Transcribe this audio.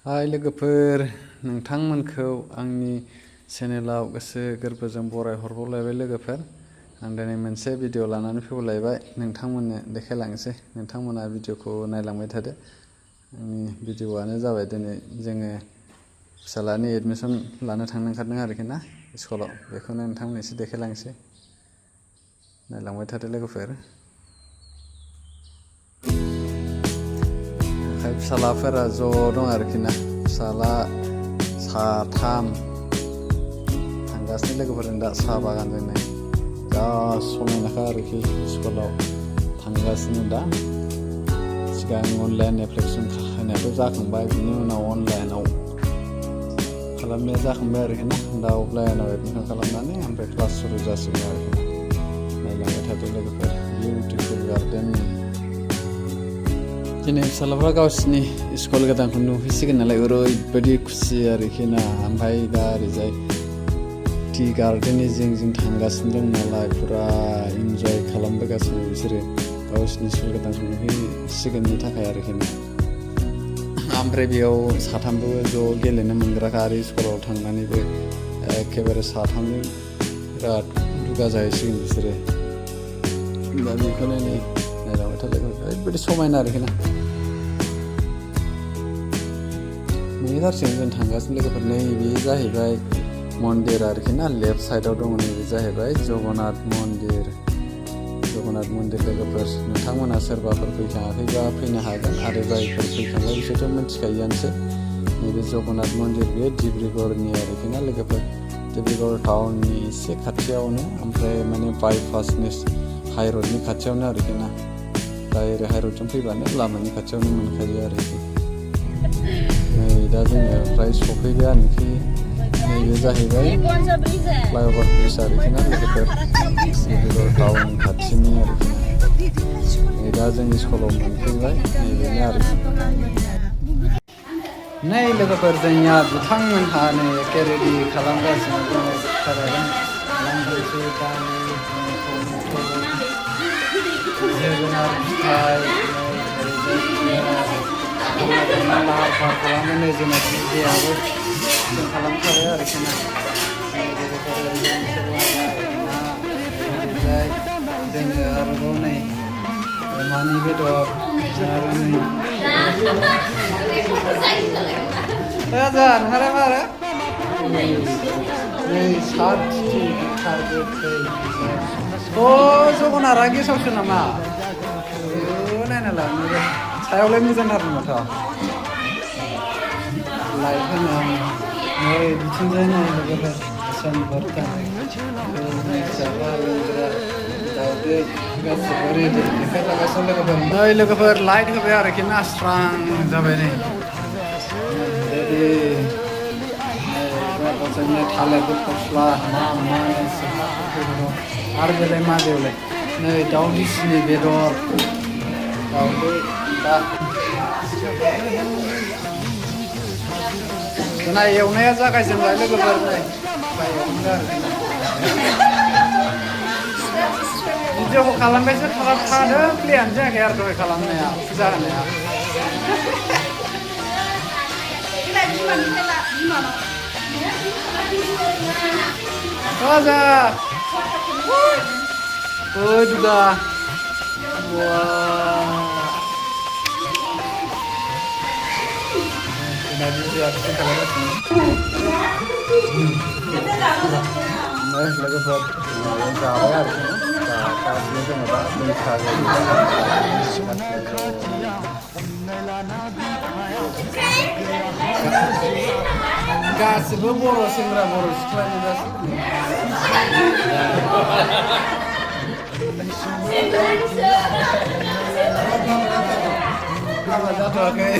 हाय लोगोफोर नोंथांमोनखौ आंनि चेनेलाव गोसो गोरबोजों बराय हरबावलायबाय लोगोफोर आं दिनै मोनसे भिडिअ लानानै फैलायबाय नोंथांमोननो देखायलांनोसै नोंथांमोना भिडिअखौ नायलांबाय थादो आंनि भिडिअआनो जाबाय दिनै जोङो फिसालानि एडमिशन लानो थांनो ओंखारदों आरोखि ना स्कुलाव बेखौनो नोंथांमोननो एसे देखायलांनोसै नायलांबाय थादो लोगोफोर फिसालाफोरा ज' दं आरोखि ना फिसाला साथाम थांगासिनो लोगोफोरजों दा साहा बागानजों नै जा समायनाखा आरोखि स्कुलाव थांगासिनो दा सिगां अनलाइन एप्लिकेसन होनायाथ' जाखांबाय बिनि उनाव अनलाइनाव खालामनाया जाखांबाय आरोखि ना दा अफलाइनाव एडमिसन खालामनानै ओमफ्राय क्लास सुरु जासिगोन आरोखि ना नायलांबाय थादो लोगोफोर बिउटिफुल गार्डेन दिनै फिसालाफ्रा गावसिनि स्कुल गोदानखौ नुहैसिगोन नालाय ओरैबायदि खुसि आरोखि ना ओमफ्राय दा ओरैजाय टि गार्डेननि जिं थांगासिनो दं नालाय फुरा इन्जय खालामबोगासिनो बिसोरो गावसिनि स्कुल गोदानखौ नुहैसिगोननि थाखाय आरोखि ना ओमफ्राय बेयाव साथामबो ज' गेलेनो मोनग्राखा आरो स्कुलाव थांनानैबो एखेबारे साथामजों बिराद दुगा जाहैसिगोन बिसोरो दा बेखौनो नै नायलांबाय थादों ओरैबायदि समायना आरोखि ना नुहैथारसिगोन जों थांगासिनो लोगोफोर नैबे जाहैबाय मन्दिर आरोखि ना लेफ्ट साइडआव दङ नैबे जाहैबाय जगन्नाथ मन्दिर लोगोफोर नोंथांमोना सोरबाफोर फैखाङाखैबा फैनो हागोन आरो जायफोर फैखांबाय बिसोरथ' मिथिखायोआनोसै नैबे जगन्नाथ मन्दिर बेयो डिब्रुगड़नि आरोखि ना लोगोफोर डिब्रुगड़ टाउननि एसे खाथियावनो ओमफ्राय माने बाइपासनि हाइरडनि खाथियावनो आरोखि ना डाइरेक्ट हाइरडजों फैबानो लामानि खाथियावनो मोनखायो आरोखि नै दा जोङो फ्राय सफैबायानोखि नैबे जाहैबाय फ्लाइअभार ब्रिज आरोखि ना लोगोफोर डिब्रुगड़ टाउन खाथिनि आरोखि ना नै दा जोंनि स्कुलाव मोनफैबाय नैबेनो आरोखि नै लोगोफोर जोंनिया बिथांमोनहा नै एखे रेडि खालामगासिनो दङ जोगोनार फिथाइ लाहार फाहार खालामो नै जोंना देहाबो जों खालामखाबाय आरोखि ना जोङो आरोबाव नै अमानि बेदर आरो नै ओंखारा आरो नै साथि जगनारा गेसावसो नामा नायना ला सायावलाय मोजांथार माथो लाइट होनो नै बिथिंजाय नाय लोगोफोर जाग्रा लोंग्रा दावदै गासिबो रेडि देखायलागासिनो लोगोफोर नै लोगोफोर लाइट होबाय आरोखि ना स्रां जाबाय नै रेडि जोंनि थालिरबो फस्ला मा आरो बेलाय मा बेवलाय नै दाउ दिसिनि बेदर दाउदै दा जोंना एवनाया जागायजेनबाय लोगोफोर नै भिडिअखौ खालामबायसो थादों प्लेयानो जायाखै आरो दहाय खालामनाया फुजा होनाया Aja. Oh, juga. Wah. Sudah disiapkan kalau ini. Nah, lagi buat yang kawar. Kawar itu apa? गासिबो बर' सेंग्रा बर' सिख्लानि हाबा जाथ'वाखै